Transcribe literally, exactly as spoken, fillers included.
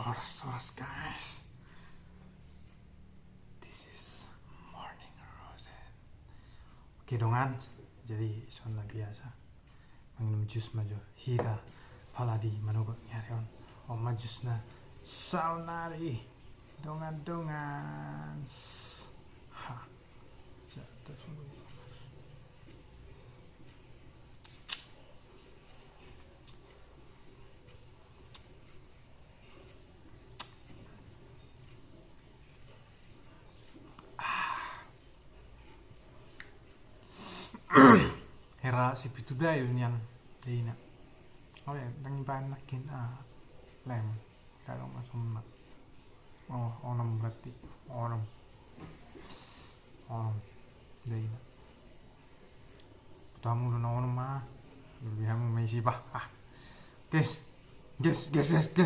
Horas, horas, guys. This is morning rosen. Oke dongan, jadi songon na biasa manginum jus ma jo hita pala di manogot ni ari on. On ma jusna saonari dongan-dongan. Ha. Sa-, ta-, sungguh. Hera si pitu dai do nian, daina. Oke, dang ibaen nangkin, ah, lem. Kalau masuk mak. Oh, onom berarti. Onom. Onom. Daina. Tamu do na onom ma. Lebih hamu maisi bah. Ah. Guys. Guys, guys, guys, guys.